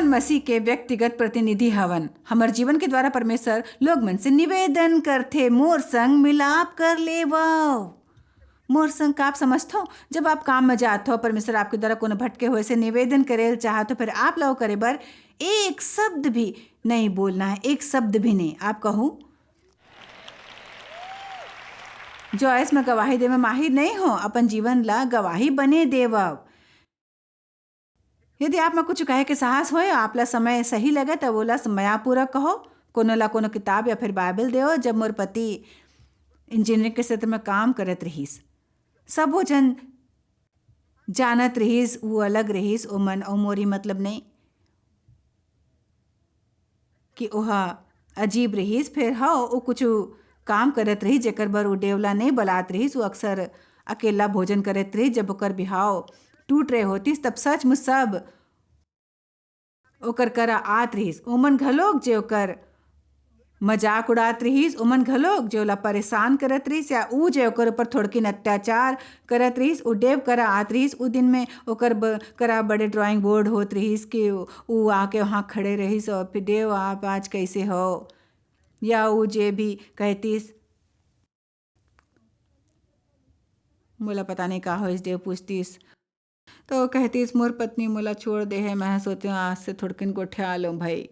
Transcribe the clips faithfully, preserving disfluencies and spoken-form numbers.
मसीह के व्यक्तिगत प्रतिनिधि हवन। हमर जीवन के द्वारा परमेश्वर लोग मन से निवेदन करथे, "मोर संग मिलाप कर लेवव।" मोर संग का आप समझथव? जब आप काम में जात हो, परमेश्वर आपके द्वारा कोनो भटके हुए से निवेदन करे ल चाहत हो, फिर आप ला ओ करे बर एक शब्द भी नहीं बोलना है, एक शब्द भी नहीं। आप कहू, "जॉयस, मैं गवाही दे में माहिर नहीं हो, अपन जीवन ला गवाही बने देवव।" यदि आप में कुछ कहे के साहस होय, आप ला समय सही लगे, तब ओला मयापूर्वक कहो। कोनो ला कोनो किताब या फिर बाइबल देओ। जब मोर पति इंजीनियरिंग के क्षेत्र में काम करत रहिस, सबो जन जानत रहिस, ऊ अलग रहिस, ओमन अउ मोरी मतलब नहीं कि ओहा अजीब रहिस। फेर हव, ऊ कुछु काम करत रहिस, जेकर बर ऊ डेवला नहीं बलात रहिस। ऊ अक्सर अकेला भोजन करत रहिस। जब ओकर बिहाव टूट रहे होतिस, तब सचमुच सब ओकर करा आत रहिस। ओमन घलोक, जे ओकर मजाक उड़ात रहिस, ओमन घलोक, जे ओला परेशान करत रहिस, या ऊ, जे ओकर ऊपर थोड़किन अत्याचार करत रहिस, ऊ डेव करा आत रहिस। ऊ दिन में ओकर ब-, करा बड़े ड्राइंग बोर्ड होत रहिस कि ऊ आके वहाँ खड़े रहिस और फिर, "डेव, आप आज कैसे हो?" या ऊ जे भी कहतिस, "मोला पता नहीं का होइस," डेव पूछतिस। तो कहतिस, "मोर पत्नी मोला छोड़ दे हे, मैं सोचें आज से थोड़किन गोठिया लूं भाई।"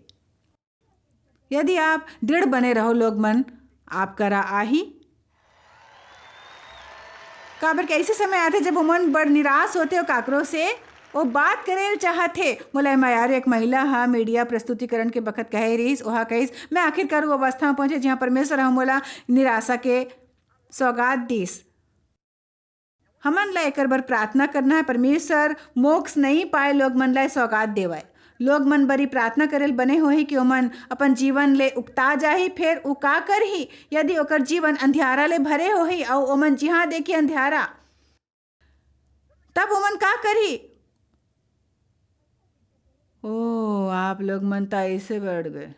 यदि आप दृढ़ बने रहो, लोग मन आप करा आही। काबर के ऐसे समय आथे, जब ओमन बड़ निराश होथे अउ काकरो से ओ बात करे ल चाहथे। मोला एमा यार एक महिला ह मीडिया प्रस्तुतिकरण के बखत कहे रहिस, ओहा कहिस, "मैं आखिरकार वो अवस्था में पहुंचे, जिहां परमेश्वर ह मोला निराशा के सौगात दिस।" हमन ला एकर बर प्रार्थना करना है। परमेश्वर मोक्ष नहीं पाए लोग मन ला सौगात देवय। लोग मन बरी प्रार्थना करे ल बने होही कि ओमन अपन जीवन ले उकता जाही। फेर उ का करही? यदि ओकर जीवन अंधियारा ले भरे होही अउ ओमन जिहां देखी अंधियारा, तब ओमन का करही? ओ, आप लोग मन त ऐसे बैठ गए।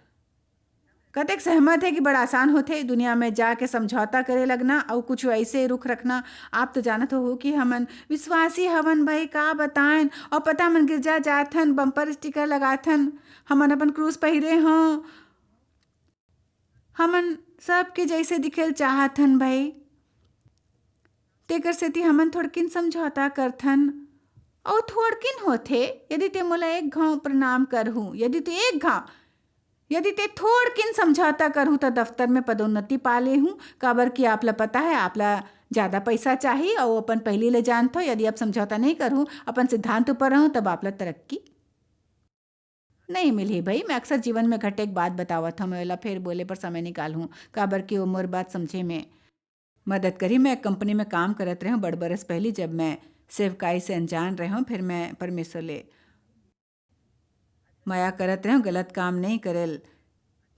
कतेक सहमत हे कि बड़ा आसान होथे दुनिया में जाके समझौता करे लगना अउ कुछ ऐसे रुख रखना। आप तो जानत हो कि हमन विश्वासी हवन भाई, का बताएन? और पता, हमन गिरजा जाथन, बम्पर स्टिकर लगाथन, हमन अपन क्रूस पहिरे हों, हमन सबके जैसे दिखेल चाहत हन भाई, तेकर सेती हमन थोड़किन समझौता करथन। अउ थोड़किन होथे, यदि ते मोला एक घांव प्रणाम करहू, यदि ते एक घांव, यदि ते थोड़किन समझौता करहू, त दफ्तर में पदोन्नति पा लेहू, काबर कि आप ला पता है, आप ला ज्यादा पैसा चाही, अउ अपन पहली ले जानथो, यदि आप समझौता नहीं करहू, अपन सिद्धांत ऊपर रहू, तब आप ला तरक्की नहीं मिलही भाई। मैं अक्सर जीवन में घटे एक बात बतावत हूँ, मैं ओला फेर बोले पर समय निकालहूँ, काबर कि वो मोर बात समझे में मदद करही। मैं एक कंपनी में काम करत रहेंव बड़ बरस पहली, जब मैं सेवकाई से अनजान रहेंव, फिर मैं परमेश्वर ले मया करत रहेंव, गलत काम नहीं करे ल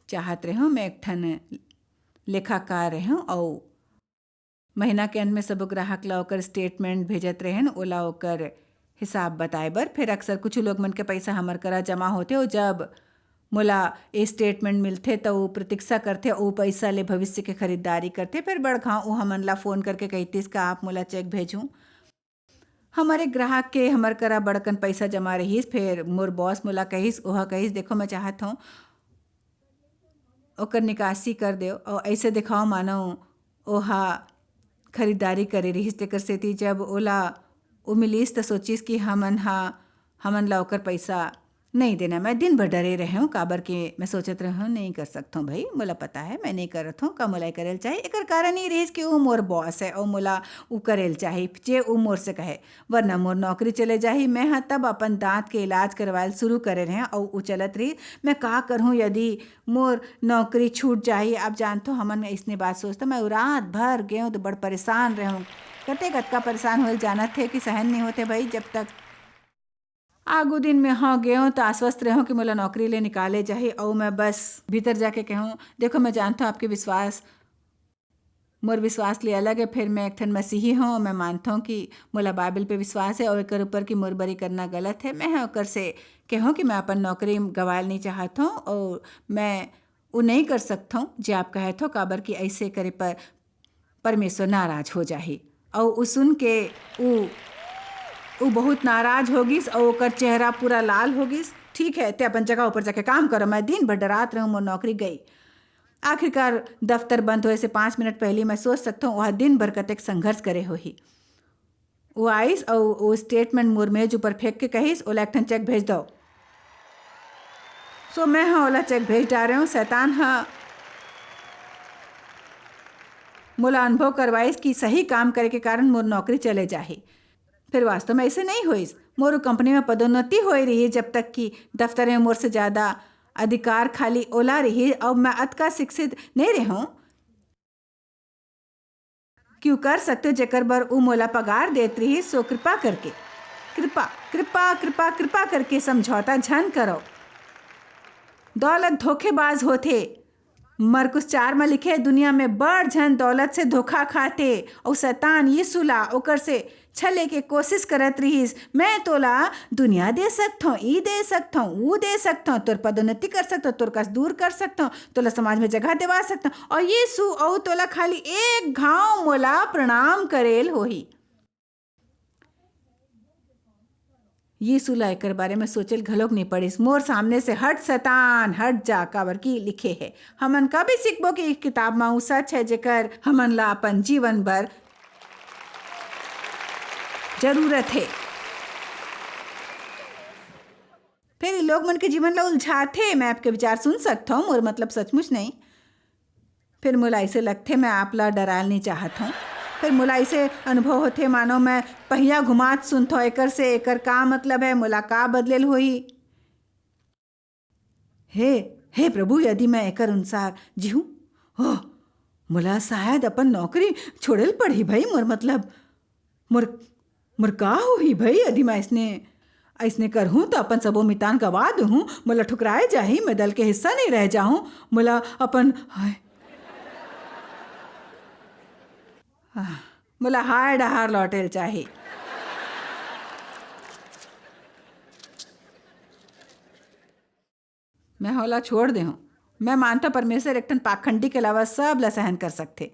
चाहत रहेंव। मैं एक ठन लेखाकार रहेंव अउ महीना के अंत में सबो ग्राहक ला ओकर स्टेटमेंट भेजत रहेन, ओला ओकर हिसाब बताए बर। फिर अक्सर कुछ लोग मन के पैसा हमर करा जमा होथे, अउ जब मोला ए स्टेटमेंट मिलथे, त वो प्रतीक्षा करथे, वो पैसा ले भविष्य के खरीदारी करथे। फिर बड़घांव वो हमन ला फोन करके कहितिस, "का आप मोला चेक भेजहूं?" हमर एक ग्राहक के हमर करा बड़कन पैसा जमा रहिस, फिर मोर बॉस मोला कहिस, ओहा कहिस, "देखो, मैं चाहत हूं, ओकर निकासी कर देव, अउ ऐसे दिखाओ मानो ओहा खरीदारी करे रिहिस।" तेकर सेती जब ओला ओ मिलिस, त सोचिस कि हमन हा, हमन ला ओकर पैसा नहीं देना। मैं दिन भर डरे रहेंव, काबर के मैं सोचत रहेंव, "नहीं कर सकथों भाई, मोला पता है, मैं नहीं करत हूं, का मोला ए करेल चाही?" एकर कारण ये रिहिस कि ऊ मोर बॉस है अउ मोला ऊ करेल चाही, जे ऊ मोर से कहे, वरना मोर नौकरी चले जाही। मैं हा तब अपन दांत के इलाज करवायल शुरू करे रहेंव अउ ऊ चलत रही। मैं का करहूं यदि मोर नौकरी छूट जाही? आप जानथो, हमन अइसने बात सोचथो। मैं रात भर गेंव त बड़ परेशान रहेंव। कते कतका परेशान होयल जानत हे कि सहन नहीं होथे भाई। जब तक आगू दिन में, हाँ, गेंव त आश्वस्त रहेंव कि मोला नौकरी ले निकाले जाही, अउ मैं बस भीतर जाके कहेंव, "देखो, मैं जानथो आपके विश्वास मोर विश्वास ले अलग है, फिर मैं एक ठन मसीही हूँ, मैं मानथों कि मोला बाइबल पे विश्वास है और एकर ऊपर कि मोर बरी करना गलत है।" मैं ह ओकर से कहूँ कि मैं अपन नौकरी गवायल नहीं चाहत हूँ और मैं वो नहीं कर सकत हूँ जे आप कहत हो, काबर कि ऐसे करे पर परमेश्वर नाराज हो जाही। और वो सुन के वो, वो बहुत नाराज हो गिस और ओकर चेहरा पूरा लाल हो गिस। ठीक है, ते अपन जगह ऊपर जाके काम करो, मैं दिन भर डरात रहूं, मोर नौकरी गई। आखिरकार दफ्तर बंद होए से पाँच मिनट पहली मैं सोच सकथों, वह दिन भर कतेक संघर्ष करे होही। वो आइस अउ वो स्टेटमेंट मोर मेज ऊपर फेंक के कहिस, "ओला एक ठन चेक भेज दो।" सो मैं ह ओला चेक भेज डारे हूँ। शैतान ह मोला अनुभव करवाइस कि सही काम करे के कारण मोर नौकरी चले जाही। फिर वास्तव में ऐसे नहीं होइस। मोर कंपनी में पदोन्नति होए रही, जब तक कि दफ्तर में मोर से ज्यादा अधिकार खाली ओला रही। अब मैं अतका शिक्षित नहीं रहूं कि ऊ कर सकते, जेकर बर ऊ मोला पगार देत रिहिस। सो कृपा करके, कृपा, कृपा, कृपा, कृपा करके समझौता झन करो। दौलत धोखेबाज होथे। मरकुस चार म लिखे, "दुनिया में बड़ झन दौलत से धोखा खाथे, अउ शैतान यीशु ला ओकर से छले के कोशिश करत रिहिस, 'मैं तोला दुनिया दे सकथौं, ई दे सकथौं, ऊ दे सकथौं, तोर पदोन्नति कर सकथौं, तोर कस दूर कर सकथौं, तोला समाज में जगह देवा सकथौं, अउ यीशु अउ तोला खाली एक घाव मोला प्रणाम करेल होही।'" यीशु ला एकर बारे में सोचेल घलोक नहीं पड़िस। "मोर सामने से हट शैतान, हट जा, काबर कि लिखे हे।" हमन कभी सीखबो कि इस किताब म ऊ सच है, जेकर हमन ला अपन जीवन भर जरूरत हे। फिर ये लोग मन के जीवन ला उलझाथे। मैं आपके विचार सुन सकता हूँ, मोर मतलब सचमुच नहीं। फिर मोला ऐसे लगथे, मैं आप ला डरायल नहीं चाहत हूँ। फिर मोला ऐसे अनुभव होथे, मानो मैं पहिया घुमात सुनथो, एकर से एकर का मतलब है, मोला का बदलेल होही? हे, हे प्रभु, यदि मैं एकर अनुसार जीहूँ, ओह, मोला शायद अपन नौकरी छोड़ेल पड़ही भाई। मोर मतलब, मोर, मोर का होही भाई, यदि मैं अइसने, अइसने करहूँ, त अपन सबो मितान गवा देहूँ, मोला ठुकराए जाही, मैं दल के हिस्सा नहीं रह जाहूँ, मोला अपन, हाय। आह, मोला हाय डहार लौटेल चाही। मैं ओला छोड़ देहूँ। मैं मानता परमेश्वर एक ठन पाखंडी के अलावा सब ला सहन कर सकथे।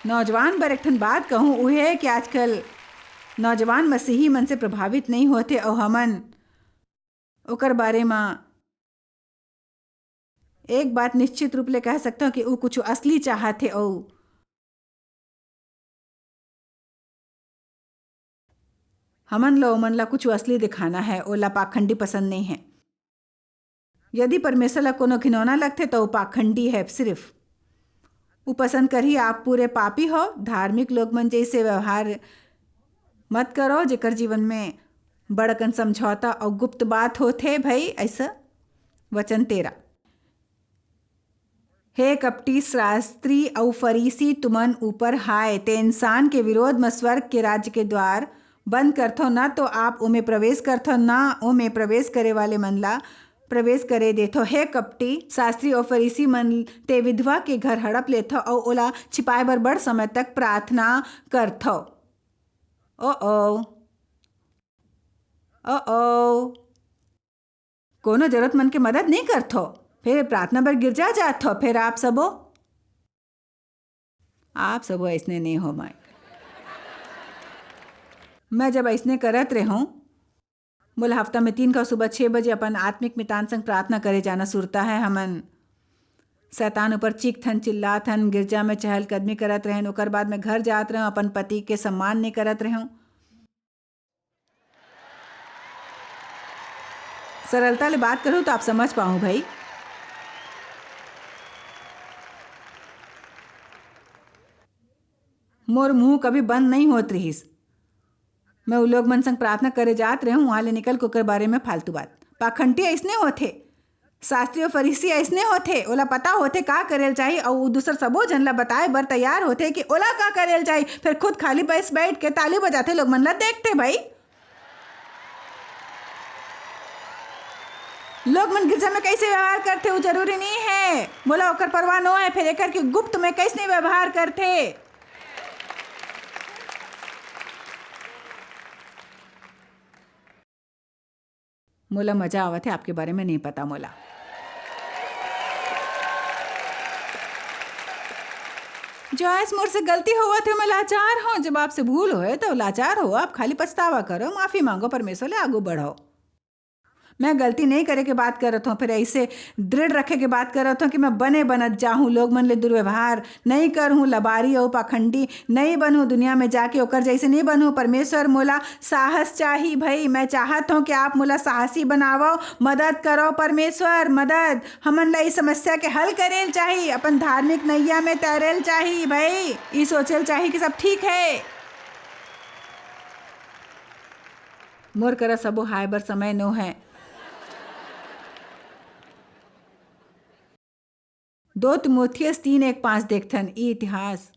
नौजवान बर एक ठन बात कहूँ, उहे है कि आजकल नौजवान मसीही मन से प्रभावित नहीं होथे, अउ हमन ओकर बारे म एक बात निश्चित रूप ले कह सकथव कि ऊ कुछ असली चाहत हे, अउ हमन ल ओमन ला कुछ असली दिखाना है, ओला पाखंडी पसंद नहीं है। यदि परमेश्वर ला कोनो घिनौना लगथे, त वो पाखंडी है सिर्फ। वो पसंद करही, आप पूरे पापी हो, धार्मिक लोग मन जैसे व्यवहार मत करो, जेकर जीवन में बड़कन समझौता अउ गुप्त बात होथे भई, ऐसा वचन तेरा। हे कपटी शास्त्री अउ फरीसी, तुमन ऊपर हाय, ते इंसान के विरोध म स्वर्ग के राज्य के द्वार बंद करथो, न तो आप ओमे प्रवेश करथो, न ओमे प्रवेश करे वाले मन ला प्रवेश करे देथो। हे कपटी शास्त्री अउ फरीसी मन, ते विधवा के घर हड़प लेथो अउ ओला छिपाए बर बड़ समय तक प्रार्थना करथो। ओ ओ, ओ ओ, कोनो जरूरतमंद के मदद नहीं करथो, फिर प्रार्थना बर गिरजा जाथो, फिर आप सबो, आप सबो ऐसने नहीं हो माय। मैं जब ऐसने करत रहूं, मोला हफ्ता में तीन का सुबह छह बजे अपन आत्मिक मितान संग प्रार्थना करे जाना सुरता है। हमन शैतान ऊपर चीखथन, चिल्लाथन, गिरजा में चहलकदमी करत रहन, ओकर बाद में घर जात रहूं, अपन पति के सम्मान नहीं करत रहूं। सरलता ले बात करूं तो आप समझ पाहू भाई। मोर मुंह कभी बंद नहीं होत रिहिस। मैं उ लोग मन संग प्रार्थना करे जात रहूं, वहां ले निकल के ओकर बारे में फालतू बात। पाखंडी ऐसने होथे, शास्त्री अउ फरीसी ऐसने होथे, ओला पता होथे का करेल चाही, अउ उ दूसर सबो झन ला बताए बर तैयार होथे कि ओला का करेल चाही, फिर खुद खाली बैस बैठ के ताली बजाथे, लोग मन ला देखथे भाई। लोग मन गिरजा में कैसे व्यवहार करथे, उ जरूरी नहीं है, मोला ओकर परवाह नो है, फिर एकर के गुप्त में कैसने व्यवहार करथे। मोला मजा आवत हे, आपके बारे में नहीं पता मोला। जॉयस, मोर से गलती होवत हे, मैं लाचार हूँ। जब आपसे भूल होए तो लाचार हो, आप खाली पछतावा करो, माफी मांगो, परमेश्वर ले आगू बढ़ो। मैं गलती नहीं करे के बात करत हूँ, फिर ऐसे दृढ़ रखे के बात करत हूँ कि मैं बने बनत जाहूँ, लोग मन ले दुर्व्यवहार नहीं करहूँ, लबारी अउ पाखंडी नहीं बनहूँ, दुनिया में जाके ओकर जैसे नहीं बनहूँ। परमेश्वर, मोला साहस चाही भई, मैं चाहत हूँ कि आप मोला साहसी बनावव, मदद करव परमेश्वर, मदद। हमन ला इस समस्या के हल करेल चाही, अपन धार्मिक नैया में तैरेल चाही भई, ई सोचेल चाही कि सब ठीक है। मोर करा सबो हाय बर समय नो है। दो तिमोथियस तीन एक पाँच देखथन, ई इतिहास।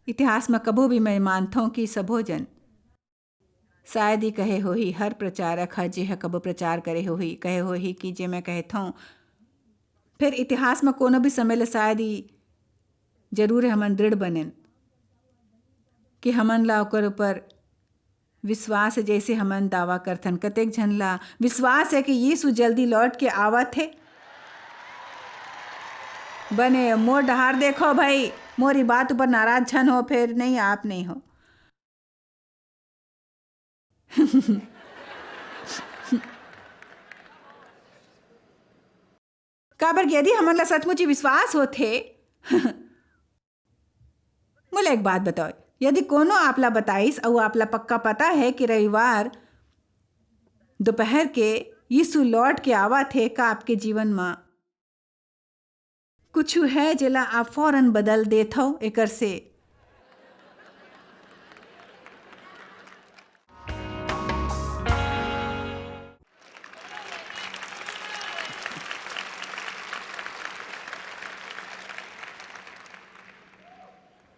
इतिहास म कभू भी मैं मानथों कि सबो जन शायद ही कहे होही, हर प्रचारक ह, जे ह कभू प्रचार करे होही, कहे होही कि जे मैं कहथों, फिर इतिहास म कोनो भी समय ले शायद ही जरूर हमन दृढ़ बनेन कि हमन ला ओकर ऊपर विश्वास है, जैसे हमन दावा करथन। कतेक झन ला विश्वास है कि यीशु जल्दी लौट के आवत हे? बने, मोर डहार देखो भाई, मोर ई बात ऊपर नाराज झन हो, फिर नहीं, आप नहीं हो। काबर कि यदि हमन ला सचमुच ही विश्वास होथे, मोला एक बात बताओ, यदि कोनो आप ला बताइस अउ आप ला पक्का पता है कि रविवार दोपहर के यीशु लौट के आवत हे, का आपके जीवन म कुछु है जेला आप फौरन बदल देथव एकर से?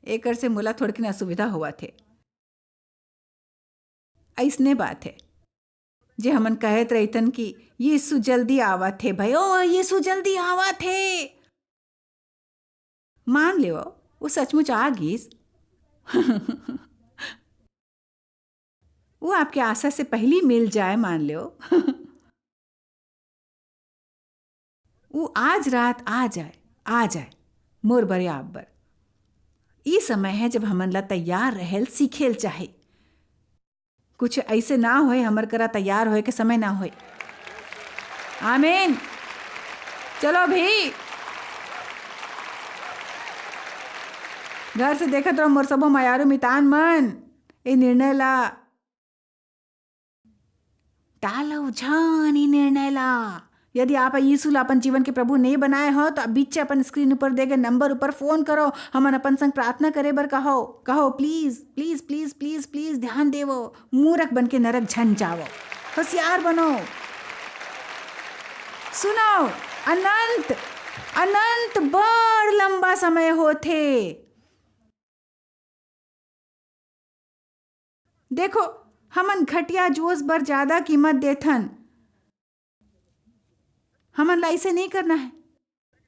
एकर से मोला थोड़किन असुविधा होवत हे। अइसने बात हे, जे हमन कहत रहिथन कि यीशु जल्दी आवत हे, भाई, ओ, यीशु जल्दी आवत हे। मान लेवो, वो सचमुच आ गीस। वो आपके आशा से पहली मिल जाए, मान लेवो। वो आज रात आ जाए, आ जाए, मोर बर या आप बर। ई समय है, जब हमन ला तैयार रहेल सीखेल चाहे। कुछ ऐसे ना होए, हमर करा तैयार होए के समय ना होए। आमीन। चलो भी, घर से देखत रहो मोर सबो मयारू मितान मन, ए निर्णय ला टालव झन, ई निर्णय ला। यदि आप यीशु ला अपन जीवन के प्रभु नहीं बनाए हो, तो अभी अपन स्क्रीन ऊपर दे गए नंबर ऊपर फोन करो, हमन अपन संग प्रार्थना करे बर कहो। कहो, please, please, please, please, please ध्यान देवो, मूरख बन के नरक झन जावो। होशियार बनो। सुनो, अनंत, अनंत बड़ लंबा समय होथे। देखो, हमन घटिया जोश बर ज्यादा कीमत देथन। हमन ला ऐसे नहीं करना है।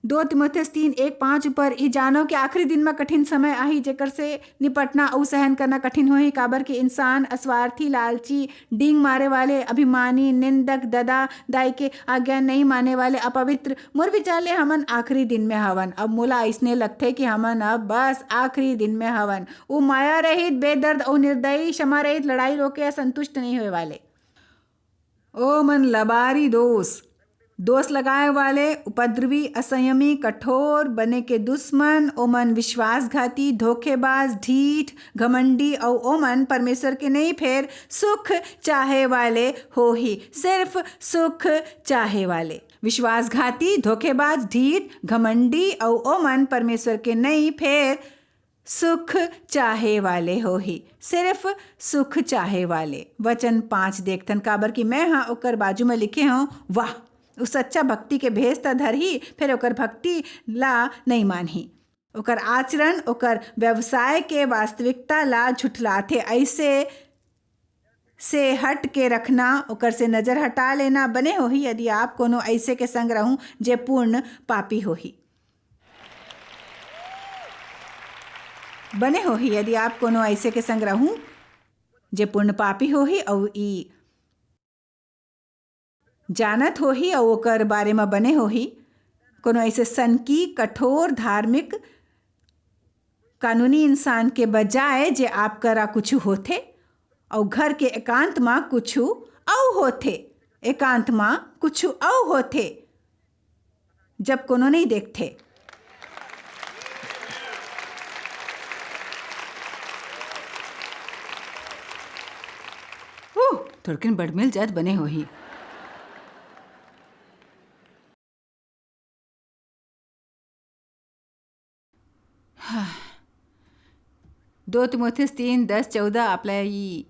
दो तीमुथियुस तीन एक पाँच ऊपर ई जानो कि आखिरी दिन म कठिन समय आही, जेकर से निपटना अउ सहन करना कठिन होही, काबर कि इंसान अस्वार्थी, लालची, डींग मारे वाले, अभिमानी, निंदक, ददा, दाई के आज्ञा नहीं माने वाले, अपवित्र। मोर विचार ले हमन आखिरी दिन में हवन। अब मोला अइसने लगथे कि हमन अब बस आखिरी दिन में हवन। वो माया रहित, बेदर्द अउ निर्दयी, क्षमा रहित, लड़ाई रोके, असंतुष्ट नहीं होए वाले। ओ मन लबारी दोष, दोष लगाए वाले, उपद्रवी, असंयमी, कठोर, बने के दुश्मन, ओमन विश्वासघाती, धोखेबाज, ढीठ, घमंडी अउ ओमन परमेश्वर के नहीं फेर सुख चाहे वाले होही, सिर्फ सुख चाहे वाले। विश्वासघाती, धोखेबाज, ढीठ, घमंडी अउ ओमन परमेश्वर के नहीं फेर सुख चाहे वाले होही, सिर्फ सुख चाहे वाले। वचन पाँच देखथन, काबर कि मैं ह ओकर बाजू में लिखे हूँ, वाह, उ सच्चा भक्ति के भेष त धरही, फेर ओकर भक्ति ला नहीं मानही। ओकर आचरण, ओकर व्यवसाय के वास्तविकता ला झुठलाथे। ऐसे से हट के रखना, ओकर से नजर हटा लेना बने होही, यदि आप कोनो ऐसे के संग रहूं, जे पूर्ण पापी होही। बने होही, यदि आप कोनो ऐसे के संग रहूं, जे पूर्ण पापी होही, अउ ई जानत होही, अउ ओकर बारे म बने होही, कोनो ऐसे सनकी, कठोर, धार्मिक, कानूनी इंसान के बजाय, जे आप करा कुछु होथे, अउ घर के एकांत म कुछु अउ होथे, एकांत म कुछु अउ होथे, जब कोनो नइ देखथे। उह, थोरकिन बड़मिल जात बने होही। हाँ। दो तीमुथियुस तीन, दस, चौदह, आप ला ई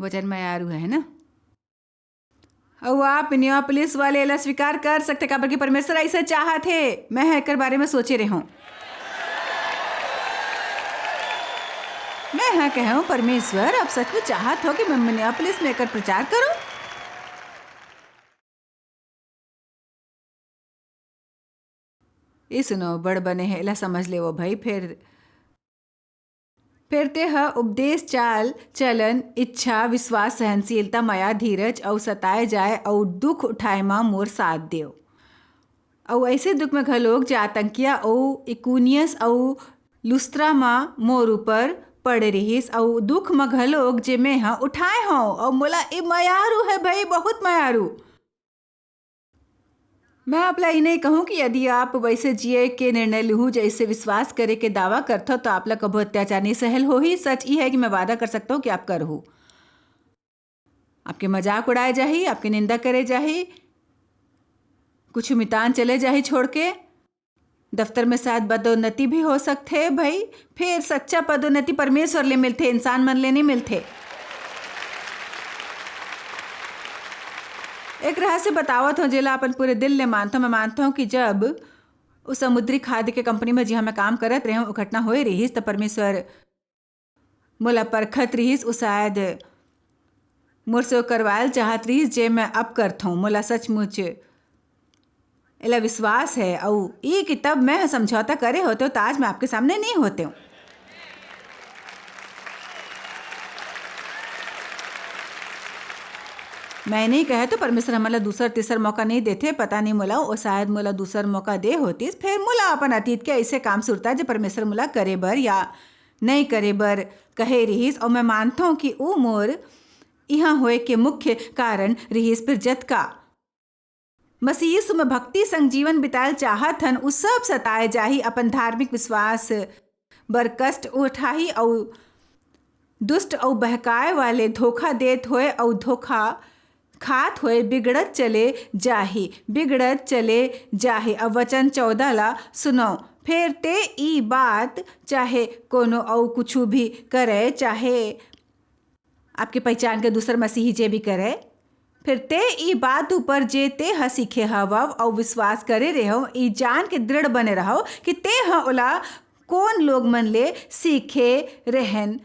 वचन मयारू हे, है ना? अउ आप मिनियापोलिस वाले एला स्वीकार कर सकथे, काबर कि परमेश्वर अइसे चाहत हे। मैं ह एकर बारे में सोचे रेहेंव। मैं ह कहेंव, "परमेश्वर, आप सचमुच चाहत हो कि मैं मिनियापोलिस में एकर प्रचार करूं?" ए सुनो, बड़ बने हे, एला समझ लेवो भई। फेर, फेर तेंह उपदेश, चाल, चलन, इच्छा, विश्वास, सहनशीलता, मया, धीरज अउ सताए जाए अउ दुख उठाए म मोर साथ देव। अउ अइसे दुख म घलोक, जे आतंकिया अउ इकुनियस अउ लुस्त्रा म मोर ऊपर पड़े रिहिस, अउ दुख म घलोक, जे मेंह उठाए हंव, अउ मोला ए मयारू हे भई, बहुत मयारू। मैं आप ला ई नइं कहूं कि यदि आप वइसे जिये के निर्णय लिहू, जइसे विश्वास करे के दावा करथव, त आप ला कभू अत्याचार नइं सहल होही। सच ई हे कि मैं वादा कर सकथंव कि आप करहू। आपके मजाक उड़ाए जाही, आपके निंदा करे जाही, कुछु मितान चले जाही छोड़ के। दफ्तर में शायद पदोन्नति भी हो सकथे भई। फेर सच्चा पदोन्नति परमेश्वर ले मिलथे, इंसान मन ले नइं मिलथे। एक रहस्य बतावत हंव, जेला अपन पूरे दिल ले मानथंव। मैं मानथंव कि जब उस समुद्री खाद्य के कंपनी में, जिहां मैं काम करत रेहेंव, वो घटना होए रिहिस, त परमेश्वर मोला परखत रिहिस, वो शायद मोर से वो करवायल चाहत रिहिस, जे मैं अब करथंव। मोला सचमुच एला विश्वास हे, अउ ई कि तब मैं ह समझौता करे होतेंव, त आज मैं आपके सामने नइं होतेंव। मैं नइं कहे तो परमेश्वर हमन ला दूसर, तीसर मौका नइं देथे, पता नइं मोला, वो शायद मोला दूसर मौका दे होतिस। फेर मोला अपन अतीत के अइसे काम सुरता, जे परमेश्वर मोला करे बर या नइं करे बर कहे रिहिस, अउ मैं मानथंव कि ऊ मोर इहां होए के मुख्य कारण रिहिस। फेर जतका मसीह यीशु में भक्ति संग जीवन बितायल चाहत हन, ऊ सब सताए जाही, अपन धार्मिक विश्वास बर कष्ट उठाही, अउ दुष्ट अउ बहकाए वाले धोखा देत होए अउ धोखा खात होए बिगड़त चले जाही, बिगड़त चले जाही। अब वचन चौदह ला सुनव, फेर तें ई बात, चाहे कोनो अउ कुछु भी करे, चाहे आपके पहिचान के दूसर मसीही जे भी करे, फेर तें ई बात ऊपर, जे तेंह सीखे हवव अउ विश्वास करे रेहेव, ई जान के दृढ़ बने रहव कि तेंह ओला कोन लोग मन ले सीखे रेहेन।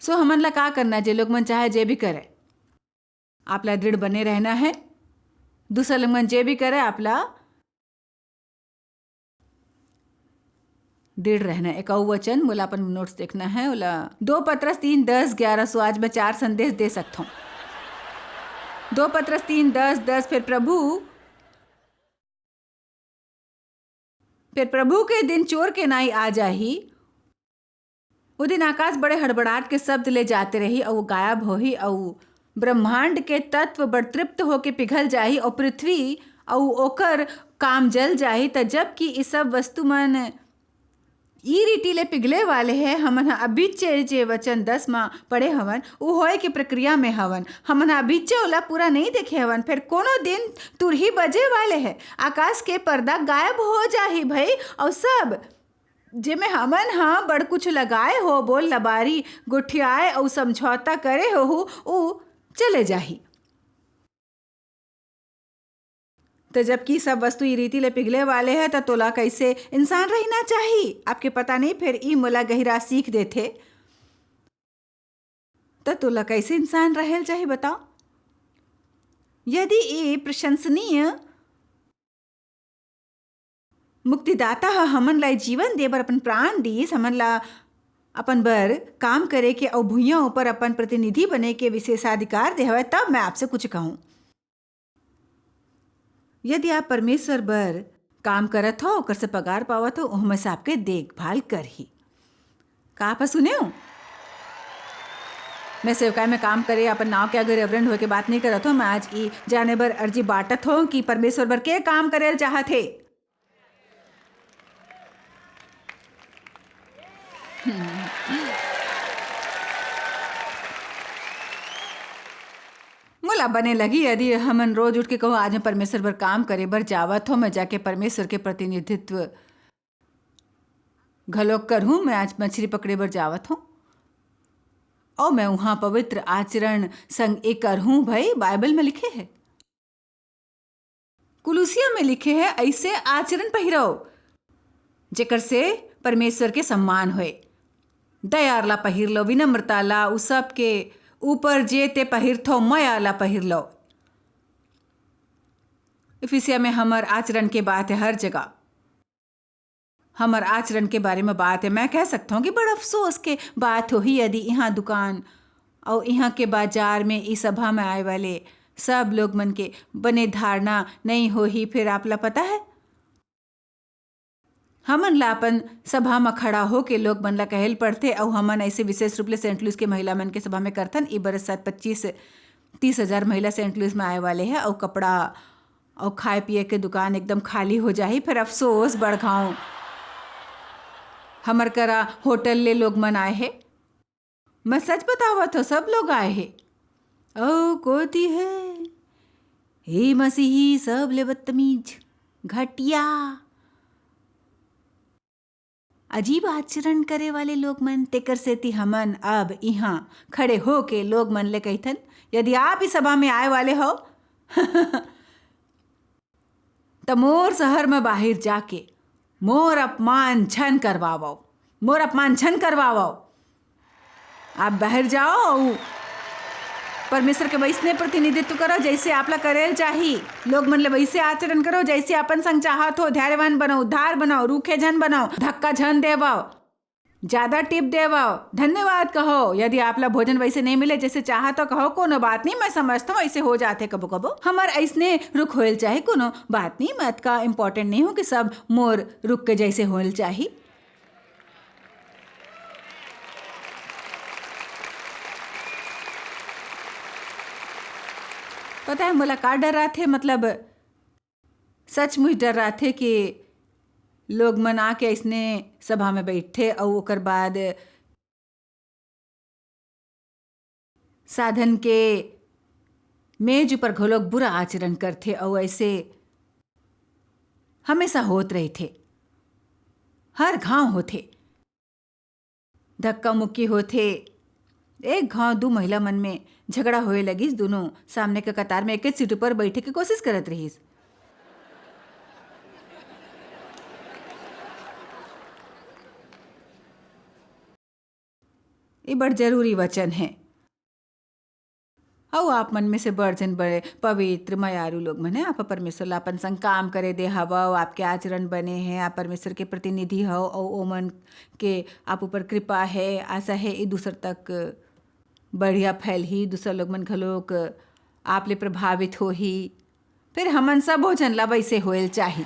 So, हमन ला का करना, जे लोग मन चाहे जे भी करे, आप ला दृढ़ बने रहना हे। दूसर लोग मन जे भी करे, आप ला दृढ़ रहना। एक अउ वचन, मोला अपन notes देखना हे, ओला दो पतरस तीन, दस, ग्यारह। So, आज मैं चार संदेश दे सकथंव। दो पतरस तीन, दस, दस, फेर प्रभु फेर प्रभु के दिन चोर के नाई आ जाही। ओ दिन आकाश बड़े हड़बड़ाहट के शब्द ले जाते रही, अऊ गायब होही, अऊ ब्रह्मांड के तत्व बड़ तृप्त होके पिघल जाही, अऊ पृथ्वी अऊ ओकर काम जल जाही। त जबकि ई सब वस्तु मन ई रीति ले पिघले वाले हे, हमन ह अभिच्चे जे वचन दस म पढ़े हवन, उ होए के प्रक्रिया में हवन। हमन ह अभिच्चे ओला पूरा नइ देखे हवन। फेर कोनो दिन तुरही बजे वाले हे, आकाश के पर्दा गायब हो जाही भई, अऊ सब जेमे हमन ह बड़ कुछ लगाए हो, बोल लबारी, गोठियाए अऊ समझौता करे होहू, उ चले जाही। त जबकि सब वस्तु ई रीति ले पिघले वाले हे, त तोला कइसे इंसान रहिना चाही? आपके पता नइ, फेर ई मोला गहिरा सीख देथे। त तोला कइसे इंसान रहेल चाही, बताओ? यदि ई प्रशंसनीय मुक्तिदाता ह हमन ला जीवन दे बर अपन प्राण दीस, हमन ला अपन बर काम करे के अऊ भुइयां ऊपर अपन प्रतिनिधि बने के विशेषाधिकार दे हवय, तब मैं आपसे कुछ कहूं। यदि आप परमेश्वर बर काम करत हो, ओकर से पगार पावत हो, ओह में से आपके देखभाल करही। का आप सुने हो? मैं सेवकाई में काम करे अपन नाव के आगे रेवरेंड होए के बात नहीं करत हूँ। मैं आज ई जाने बर अर्जी बांटत हूँ कि परमेश्वर बर के काम करे ल चाहत हे। मोला बने लगही यदि हमन रोज उठ के कहूँ, "आज मैं परमेश्वर बर काम करे बर जावत हूँ, मैं जाके परमेश्वर के प्रतिनिधित्व घलोक करहूँ, मैं आज मछली पकड़े बर जावत हूँ, अउ मैं उहाँ पवित्र आचरण संग ए करहूँ।" भाई, बाइबल में लिखे हे। कुलुसिया में लिखे हे, "अइसे आचरण पहिरव, जेकर से परमेश्वर के सम्मान होए। दया ला पहिर लो, विनम्रता ला, उ सब के ऊपर जे ते पहिरथो, मया ला पहिर लो।" इफिसिया में हमर आचरण के बात हे हर जगह। हमर आचरण के बारे में बात हे। मैं कह सकत हूँ कि बड़ अफसोस के बात होही यदि इहाँ दुकान अउ इहाँ के बाजार में, ई सभा में आए वाले सब लोग मन के बने धारणा नइ होही। फिर आप ला पता हे, हमन ला अपन सभा म खड़ा होके लोग मन ला कहे ल पड़थे, अउ हमन ऐसे विशेष रूप ले सेंट लुइस के महिला मन के सभा में करथन। ई बरस शायद पच्चीस, तीस हजार महिला सेंट लुइस में आए वाले हे, अउ कपड़ा अउ खाए पिए के दुकान एकदम खाली हो जाही। फिर अफसोस, बड़गांव, हमर करा होटल ले लोग मन आए हे। मैं सच बतावत हूँ, सब लोग आए हे। अउ कोती हे, हे मसीही, सब ले बदतमीज, घटिया, अजीब आचरण करे वाले लोग मन। तेकर सेती हमन अब इहाँ खड़े होके लोग मन ले कहिथन, यदि आप इस सभा में आए वाले हो, त मोर शहर म बाहिर जाके मोर अपमान झन करवावव, मोर अपमान झन करवावव। आप बाहिर जाओ अउ परमेश्वर के वैसने प्रतिनिधित्व करो, जैसे आप ला करे ल चाही। लोग मन ले वैसे आचरण करो, जैसे अपन संग चाहत हो। धैर्यवान बनो, उदार बनो, रूखे झन बनो, धक्का झन देवव, ज्यादा टिप देवव, धन्यवाद कहो। यदि आप ला भोजन वैसे नहीं मिले जैसे चाहत हो, कहो, कोनो बात नहीं, मैं समझत हूँ, ऐसे हो जाथे कबो कबो। हमर ऐसने रुख होए ल चाही, कोनो बात नहीं, मैं अतका important नहीं हूँ कि सब मोर रुख के जैसे होए ल चाही। पता है मोला का डर आथे, मतलब सचमुच डर आथे कि लोग मन आके अइसने सभा में बइठथे अउ ओकर बाद साधन के मेज ऊपर घलोक बुरा आचरण करथे अउ अइसे हमेशा होत रहिथे, हर घांव होथे। धक्का मुक्की होथे। एक घांव दू महिला मन में झगड़ा होए लगिस। दूनों सामने के कतार में एकेच सीट ऊपर बइठे के कोशिश करत रिहिस। ये बड़ जरूरी वचन है। अउ आप मन में से बड़ झन बड़े पवित्र मयारू लोग मन हे। आप परमेश्वर ला अपन संग काम करे दे हवव, आपके आचरण बने हे, आप परमेश्वर के प्रतिनिधि हव, अउ ओमन के आप ऊपर कृपा हे, आशा हे, ई दूसर तक बढ़िया फैलही, दूसर लोग मन घलोक आप ले प्रभावित होही। फिर हमन सबो झन ला वैसे होए ल चाही।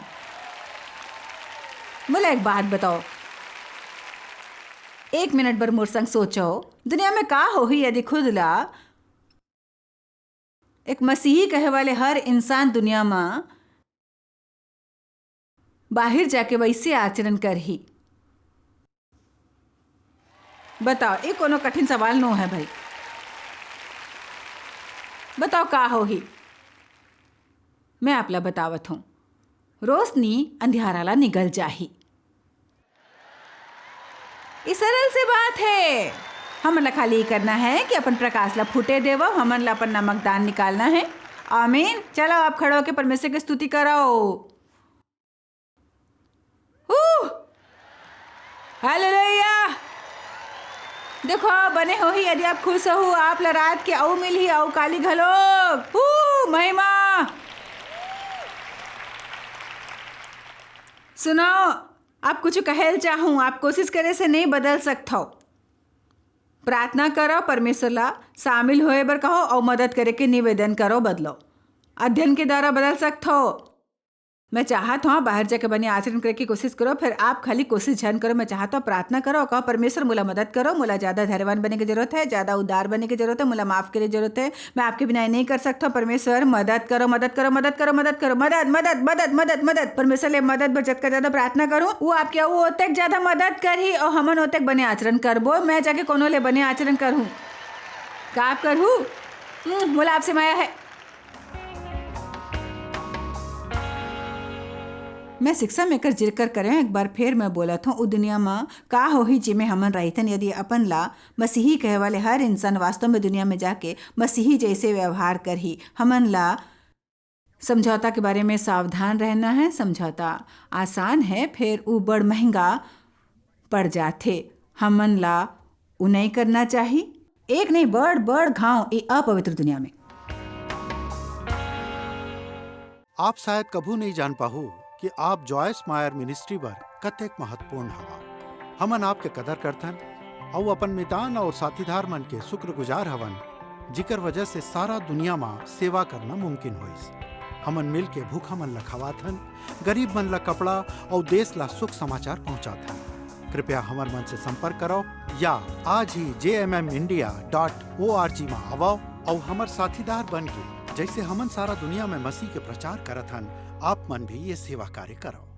मोला एक बात बताओ, एक मिनट बर मोर संग सोचो, दुनिया में का होही यदि खुद ला एक मसीही कहे वाले हर इंसान दुनिया म बाहिर जाके वैसे आचरण करही? बताओ, ये कोनो कठिन सवाल नो है भाई। बताओ का होही? मैं आप ला बतावत हूँ, रोशनी अंधियारा ला निगल जाही। ई सरल से बात है। हमन ला खाली ई करना है कि अपन प्रकाश ला फूटे देवव, हमन ला अपन नमक दान निकालना है। आमीन। चलो, आप खड़े होके परमेश्वर की स्तुति करो। हू! हालेलुया! देखो, बने होही, यदि आप खुश हो, आप ला रात के अऊ मिलही, अऊ काली घलो। हू! महिमा! सुनो, आप कुछ कहे ल चाहूँ, आप कोशिश करे से नहीं बदल सकथव। प्रार्थना करो, परमेश्वर ला शामिल होए बर कहो अऊ मदद करे के निवेदन करो, बदलो। अध्ययन के द्वारा बदल सकथव। मैं चाहत हूँ, आप बाहर जाके बने आचरण करे के कोशिश करो, फिर आप खाली कोशिश झन करो। मैं चाहत हूँ, प्रार्थना करो, कहो, "परमेश्वर, मोला मदद करो, मोला ज्यादा धैर्यवान बने के जरूरत है, ज्यादा उदार बने के जरूरत है, मोला माफ करे के जरूरत है, मैं आपके बिना ये नहीं कर सकता हूँ। परमेश्वर, मदद करो, मदद करो, मदद करो, मदद करो, मदद, मदद, मदद, मदद, मदद।" परमेश्वर ले मदद बर जतका ज्यादा प्रार्थना करो, वो आपके, वो ओतेक ज्यादा मदद करही और हमन ओतेक बने आचरण करबो। मैं जाके कोनो ले बने आचरण करहूँ? का आप करहू? हम्म, मोला आपसे मया है। मैं शिक्षा में एकर जिक्र करे हूं, एक बार फेर मैं बोलत हूं, उ दुनिया म का होही, जेमे हमन रहिथन, यदि अपन ला मसीही कहे वाले हर इंसान वास्तव में दुनिया में जाके मसीही जैसे व्यवहार करही। हमन ला समझौता के बारे में सावधान रहना है। समझौता आसान है, फेर उ बड़ महंगा पड़ जाथे। हमन ला उ नहीं करना चाही। एक नहीं, बड़ बड़ घाव ए अपवित्र दुनिया में। आप शायद कभू नहीं जान पाहू कि आप जॉयस मायर मिनिस्ट्री बर कतेक महत्वपूर्ण हवा। हमन आपके कदर करथन अउ अपन मितान और साथीदार मन के शुक्रगुजार हवन, जिकर वजह से सारा दुनिया मा सेवा करना मुमकिन होइस। हमन मिल के भूखा मन ला खवाथन, गरीब मन ला कपड़ा अउ देश ला सुख समाचार पहुंचाथन। कृपया हमर मन से संपर्क करो या आज ही J M M India dot O R G मा आवो अउ हमर साथीदार बन के, जैसे हमन सारा दुनिया में मसीह के प्रचार करत हन, आप मन भी ये सेवा कार्य करो।